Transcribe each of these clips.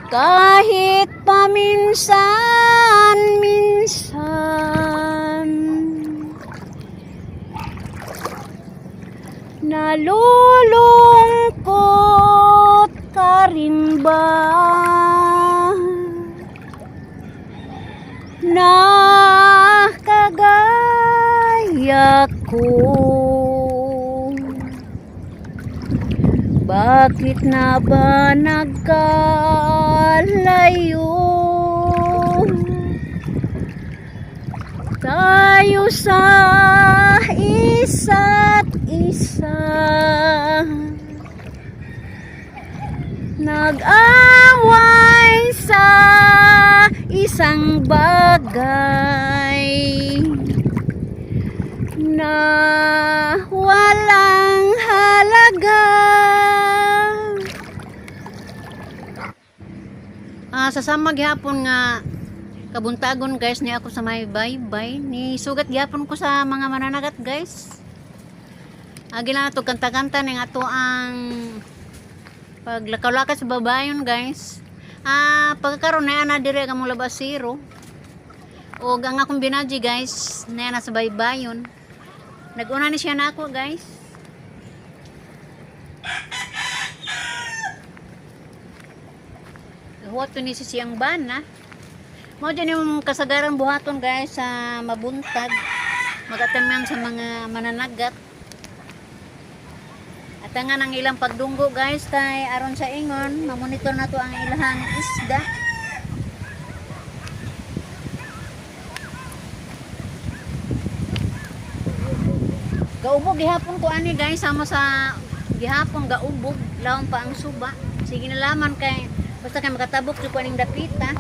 Kahit paminsan minsan, nalulungkot ka rin ba na kagaya ko? Bakit na ba nagkalayo tayo sa isa't isa? Nag-away sa isang bagay na walang halaga. Sa sama gihapon nga kabuntagon, guys, ni ako sa may baybay ni sugat gihapon ko sa mga mananagat, guys. Agi lang ato kanta-kanta ning ato ang paglakaw-lakaw sa babayon, guys. Pagkakaroon na ana dire ang among labasiro. Og ang akong binaji, guys, na na sa baybayon. Nag-una ni siya na ako, guys. Huwat ni si siyang bana. Mao dyan yung kasagaran buhaton, guys, sa mabuntag. Magatamyan sa mga mananagat. At nga ang ilang pagdunggo, guys, kay aron sa ingon, mamonitor na to ang ilahang isda. Gaubog gihapon ko ani, guys, sama sa gihapon gaubog, lawon pa ang suba. Sige na laman kay basta kay makatabok jud ko aning dapita.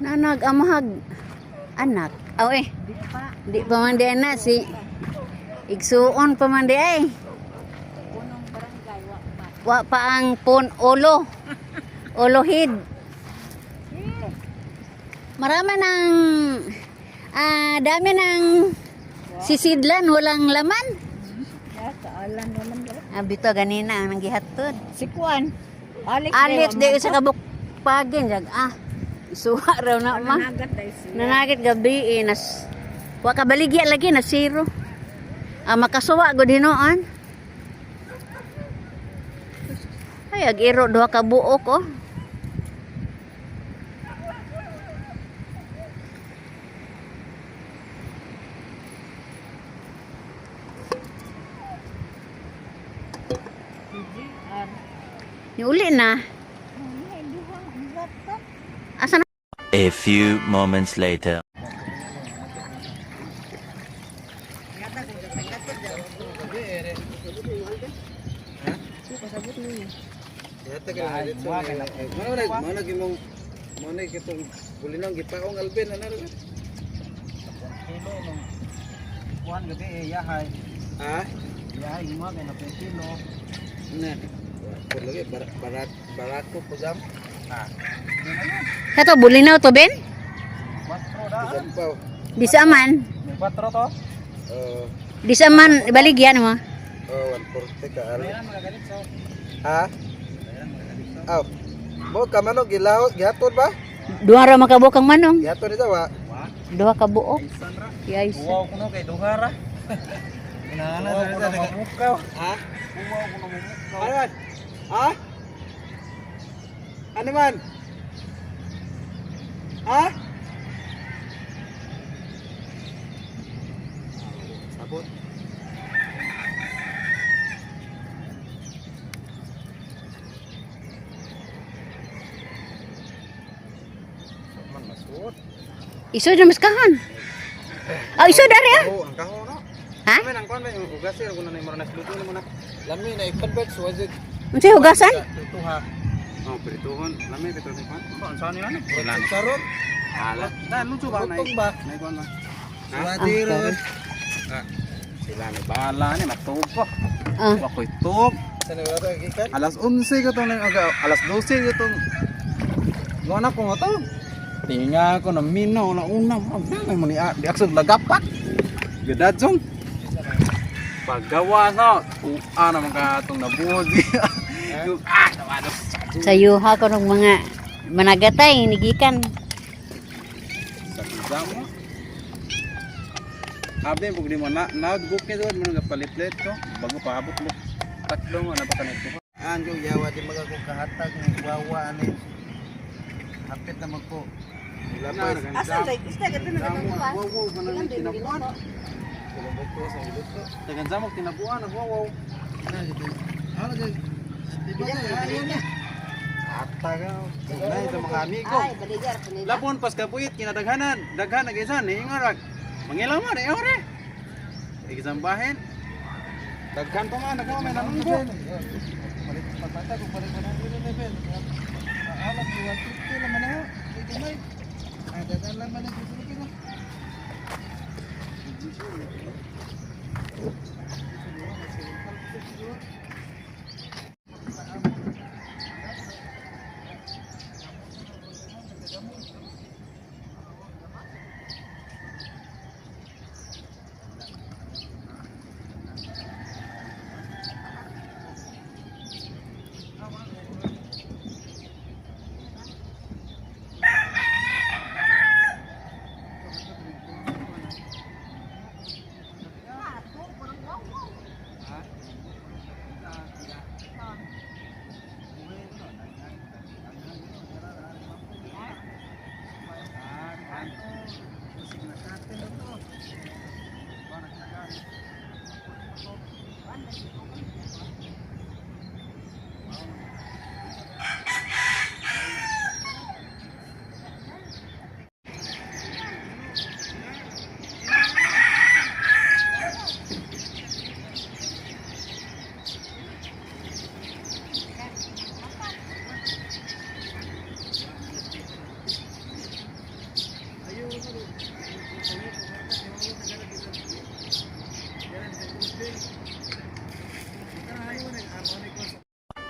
Nanag amahag anak. Aw eh. Di pa man di na si igsuon pa man di ay. Wa pa ang pon ulo. Olohid. Marami ng dami ng sisidlan, walang laman. Ya, kaalan naman ba? Bito ganina ang nanggihatod. Si Kuan. Alex, Alex di sa kabuk pagin jag ah. Suwa raw na ma. Nanagat dahil siya. Nanagit gabi eh, nas wa ka baligya lagi na zero. Makasuwa gud hinuon. Ay, ag iro duha ka buok oh. PGR. Niuli na. Asa na? A few moments later. Mana gimong mana kitong bulinang gipaong Alvin ano ra? Kilo nung kuan gabi eh yahay. Ha? Yahay mo kay na kilo. Na. Por lagi barat barat barako pujam. Ah. Kato bulinaw to, Ben? 4 da. Pujam pa. Di sa man. May 4 to. Oh, Di sa man baligyan mo. oh 140 ka al. Ayan mga ganit so. Ha? Aw. Mo kamano gilaw gihaton ba? Duha ra makabuok ang manong. Gihaton ni wa. Duha ka buok. Isan ra. Yay. Uwaw kuno kay duha ra. Inana Uwaw kuno mamukaw. Ha? Uwaw kuno mamukaw. Ano man? Ha? Ano man? Ha? Sabot. Man masuot. Iso na maskahan. Ah, iso dari ah. Oh, ang kaho no. Ha? Amen ang kuan may ugas sir kuno na mo na luto na mo na. Lami na i-convert so was it? Unsay hugasan? Prituha. Oh, prituhon. Lami bitaw ni kuan. Ba unsa ni ano? Sarot. Ala. Na luto ba na? Lutong ba? Nay kuan ba? Suwadiron. Ah. Sila ni bala ni matug ko. Ah. Wa ko'y tug. Sa nagwala gikan? Alas 11 ko tong alas 12 ko tong. Wala ko nga to. Tinga ko na minaw na una. Ang mo ni di aksog lagapak. Gadadzong. Paggawa na, kuha na mga atong nabuhod. Ah, nawano. Sa yuha ko ng mga managatay, nigikan. Sa mo. Abi, pag di mo na, naudgok niya doon, mo nagpalitlit ko. Bago paabot mo. Tatlo nga, napakanit ko. Ang yung yawa di mga ko kahatag ng wawa ani. Hapit na magko. Lapay. Asa day isda gato na nagkuha. Wow, wow, manang tinabuan. Tagan samok tinabuan, wow, wow. Ano kay? Di ba na? Hatag. Nay, sa mga amigo. Ay, baligar po nila. Lapon pas kapuit kinadaghanan, daghan ag isa ni ingorag. Mangilaman eh ore. Igisambahin. Daghan pa man, daghan may nanunggo. Palit patata ko palit 100 level. Alam ko 150 naman na. Di may. Ay dadan lang man ang gusto ko.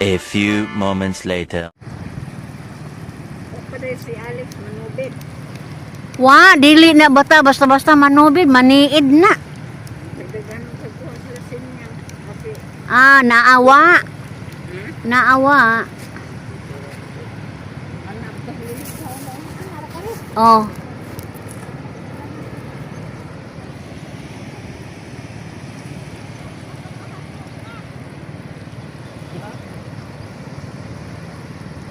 A few moments later. Pa day si Alex manubid. Wa, dili na bata basta-basta manubid, maniid na. Nagdagan sa kuha sa sinyang. Kasi Ah, naawa. Naawa. anak ko Oh.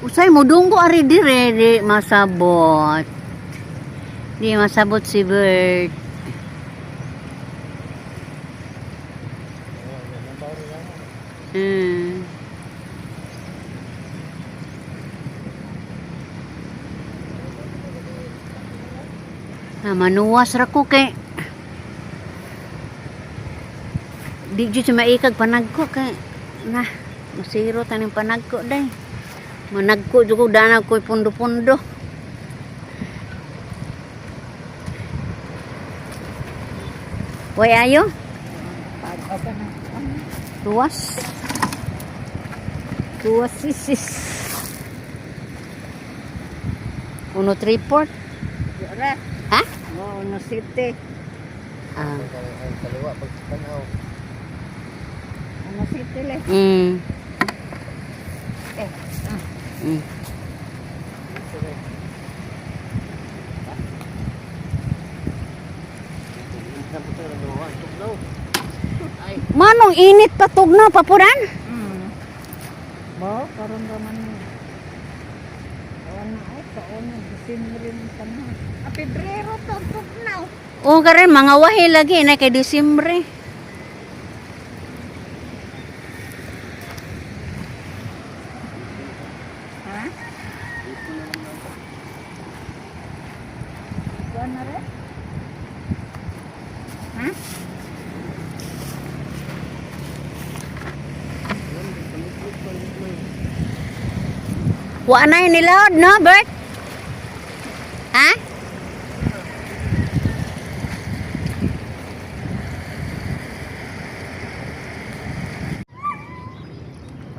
Usay mo dunggo ari dire di masabot. Di masabot si Bert. Ah, manuwas ra ko kay di jud siya maikag panagko kay na masiro taning panagko day. Managko jud ko danag ko pundo-pundo. Way ayo? Pag na. Tuwas. Tuwas sisis. Uno 3/4. Yara. Ha? Oh, no city. Ah. Ang kaliwa pag tanaw. Ano city le? Eh. Manong init pa tugnaw papuran? Bo, karon ra man ni. Kaon na ay, kaon na Disyembre ng panahon. Ah, Pebrero to, tugnaw. O karon mga wahi lagi na kay Disyembre. Ha? Kuan na rin? Ha? Wa na yung nilaod, no, Bert? Ha?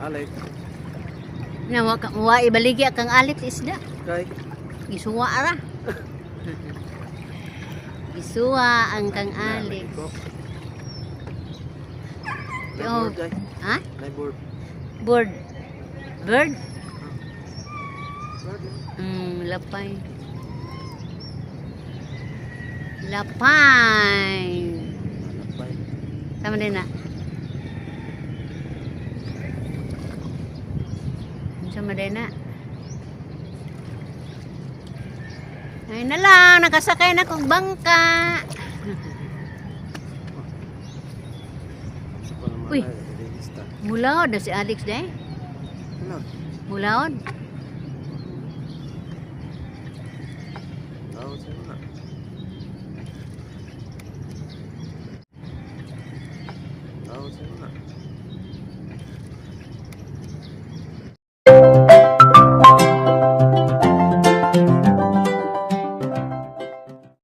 Alex, Na wa ka wa ibaligya kang Alex isda. kay Gisuwa ra. Gisuwa ang kang Alex. Oh, Board ay. ha? Nay board. Board. Bird? Board. Lapay. Lapay. Lapay. Tama din na. Sama din na. Ay na lang, nakasakay na kong bangka. Sa pa naman Uy. ay, relista. Mulaod na si Alex day. Ano? Mulaod. Tawag sa mga. Tawag sa mga.